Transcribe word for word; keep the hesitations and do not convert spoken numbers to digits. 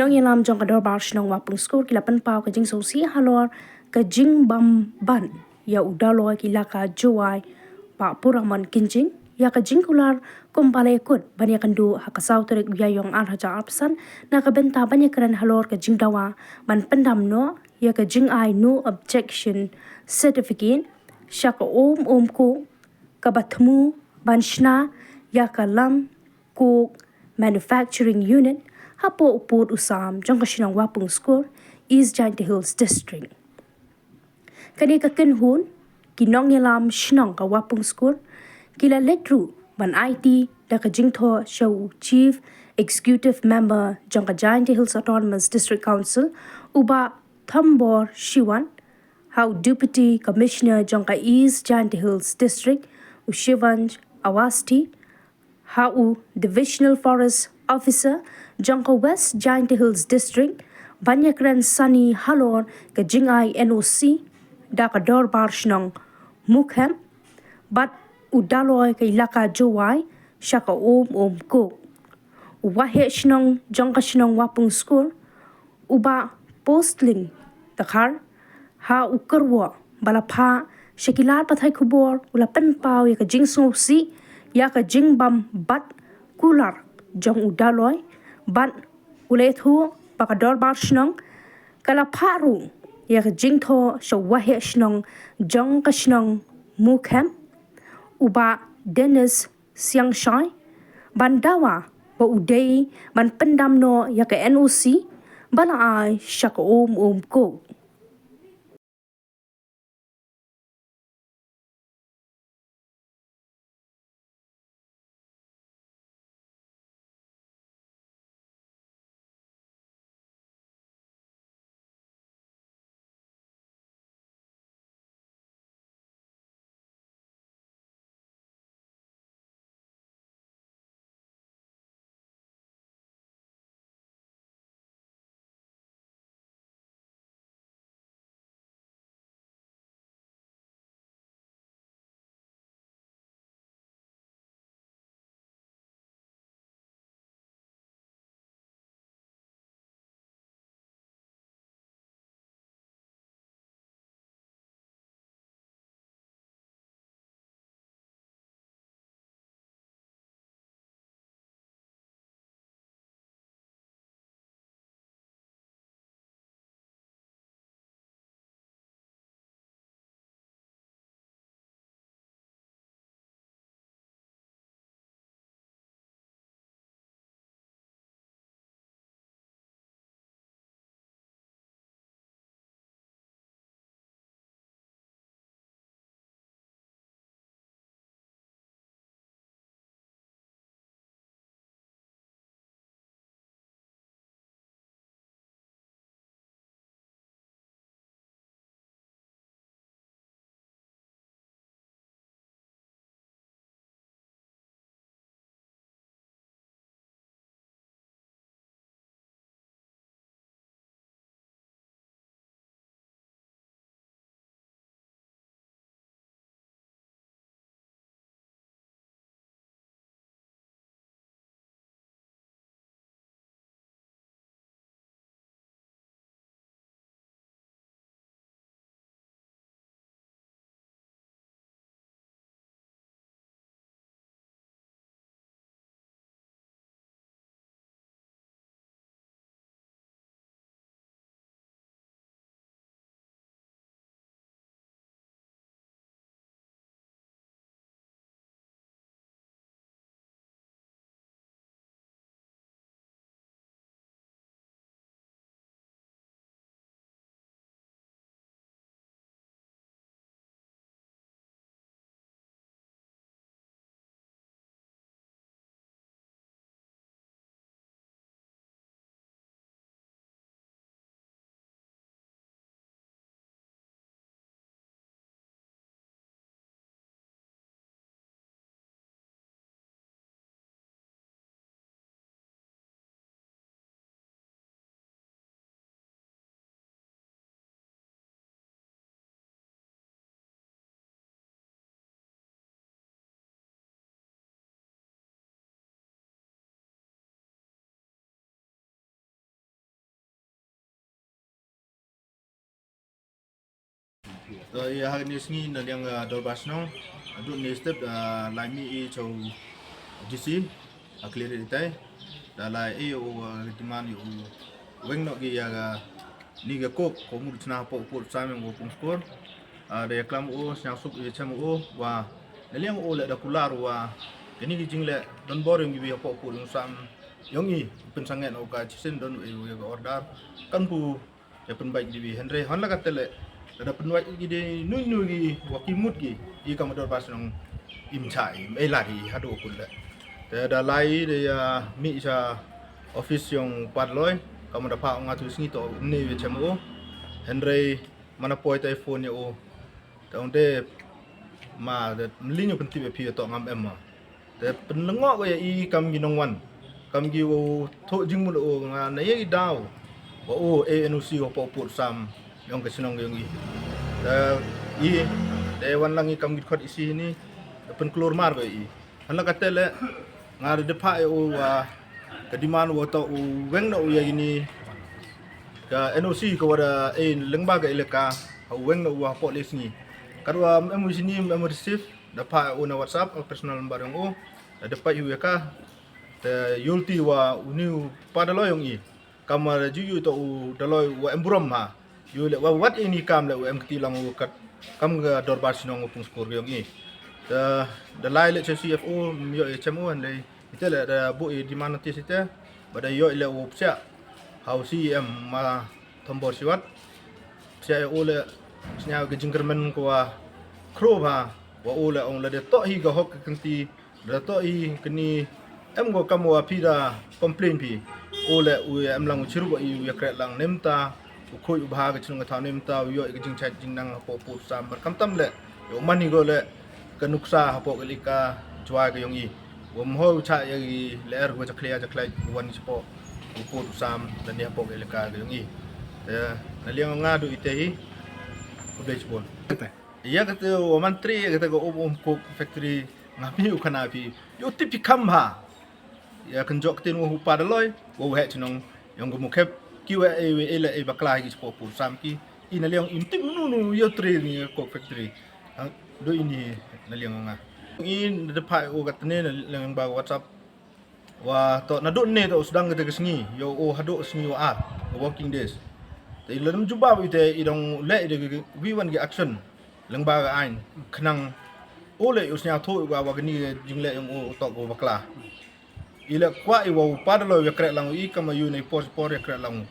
Nongïalam jong ka Dorbar Shnong Wapung Skur ki la pynpaw ka jingsngewsih halor ka jingbym bat ïa u Daloi ka Ilaka Jowai, Bah Puramon Kynjing, ïa ka jingkular kum ba la ïakut ban ïakynduh ha ka saw tarik u Ïaïong ar hajar arphew san na ka bynta ban ïakren halor ka jingdawa ban pyndam noh ïa ka jingai no objection certificate sha ka Om Om Coke kaba thmu ban shna ïa ka Lam Coke Manufacturing Unit hapoh u pud u sam jong ka shnong Wapung Skur, East Jaintia Hills District. Kane ka kynhun ki nongïalam shnong ka Wapung Skur ki la leit ruh ban aiti da ka jingthoh sha u Chief Executive Member jong ka Jaintia Hills Autonomous District Council, u Bah Thombor Shiwan, ha u Deputy Commissioner jong ka East Jaintia Hills District, u Shivansh Awasthi, ha u Divisional Forest Officer jong ka West Jaintia Hills District ban ïakren sani halor ka jingai N O C da ka Dorbar Shnong Mukhem bad u Daloi ka Ilaka Jowai sha ka Om Om Coke. U Waheh Shnong jong ka shnong Wapung Skur, u Bah Postling Dkhar, ha u kyrwoh ba la phah sha ki lad pathai khubor u la pynpaw ïa ka jingsngewsih ïa ka jingbym bat kular jong u Daloi bad u la ïathuh ba ka Dorbar Shnong ka la phah ruh ïa ka jingthoh sha u Waheh Shnong jong ka shnong Mukhem, u Bah Dennis Siangshai, ban dawa ba u dei ban pyndam noh ïa ka N O C ba la ai sha ka Om Om Coke. Ïa ha kane ka sngi na liang ka dorbar shnong, haduh kane ka step da lai mih i cha u D C ha Khliehriat itai, da lai ai u demand ïa u weng noh ki ïa kane ka kok, ka mut chna hapoh u pud u sam ïong u pung skur. Da ïa klam u, sngewsuk ïa chem u wa na liang u leh da kular wa kine ki jingleh donbor ïong kiwei hapoh u pud u sam ïong i, pynsangeh noh ka chisien don u ïa ka order, kan pu ïa pynbeit kiwei, hynrei hynda katei leh, lada pynbeit ki dei nuinu ki wa ki mut ki, i kam ka dorbar shnong im chai im ei lad hi haduh kut leh. Te da lai da ïa mih sha office ïong u Padaloi, kam da phah u nga tu sngi to ne ïa chem u, hynrei mana poi tai phone ïa u. Te ong te ma, te mlien u pyntip ïa phi to ngam em ma. Te pynlyngngoh ko ïa i kam ki nongwan, kam ki u thoh jingmut u nga na ïa i daw wa u A N O C wa poh pud sam ïong ka shnong ïong i. Te i te wan lang i kam ki khot i si ni, te pynklur mar ko ïa i. Hynda katei leh nga da phah ïa u wa ka demand wa to u weng noh u ïa kini ka N O C ka wa da e lyngba ka elaka, ha u weng noh u wa poh le sngi. Katwa em u sini em u receive, da phah ïa u na WhatsApp, personal number ïong u, da phah ïa u ïa ka, te ïulti wa u ni u Padaloi ïong i. Kam wa ju ïu to u Daloi wa em burom ha. Ïu leh wa wat ini kam leh u em kti lang u kat kam ka dorbar shnong u pung skur ïong i. Da, da lai leh cha C F O, ïoh ïa chem u hynrei ite leh da buh i demand notice ite, ba da ïoh leh u psiah ha u C E M ma Thombor Shiwat. Psiah ïa u leh sniaw ka jingkyrmen ko wa khro ba, wa u leh ong leh da toh hi ka hok ka kynti, da toh hi kini em ko kam wa phi da complain phi. U leh u ïa em lang u chirup i u ïa kret lang nemta, u khuid u bha ka chnong ka thaw nemta, u ïoh ka jingchait jingnang hapoh pud sam bar kam tam leh. Ïa u man hi ko leh ka nuksa hapoh ka elaka Jwai ka ïong i. Wa mho u cha ïa ki leh er ko cha khlia cha khlai u wan chapoh u pud u sam da ni hapoh ka elaka ka ïong i. Te na liang nga du ite hi. Khublei chibun. Ïa kata wa man tri ïa kata ka um um coke factory nga mi u khana phi. Ïa u tip phi kham ha. Ïa kan jok tin wa u Padaloi, wa u heh chnong, ïong ka mukhep, ki wa e we e la e bakla ki chapoh pud sam ki, i na liang im tip nu nu ïa u tri ni coke factory. Do ini na liang nga. I da phah u katne na liang ba WhatsApp. Wa to na dut ne to u sdang kata ka sngi, ïa u haduh sngi wa ar, ka working days. Te i la dum jubab ite i dong leh i da wi wan ki action. Lyngba ka ain, khnang u leh u sniaw thoh wa wa kini jingleh ïong u tok u bakla. I leh kwah i wa u Padaloi ïa kret lang u i kam ïa u nei por por ïa kret lang u.